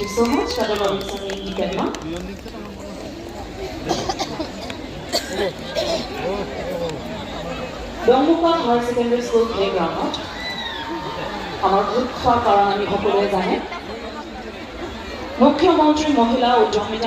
you so much, Dr. Robinson Debbarma. দংমুখত higher secondary school প্লেগ্ৰাউণ্ডত আমাৰ গোট খোৱাৰ কাৰণ আমি সকলোৱে জানে। মুখ্যমন্ত্ৰী মহিলা উদ্যমিতা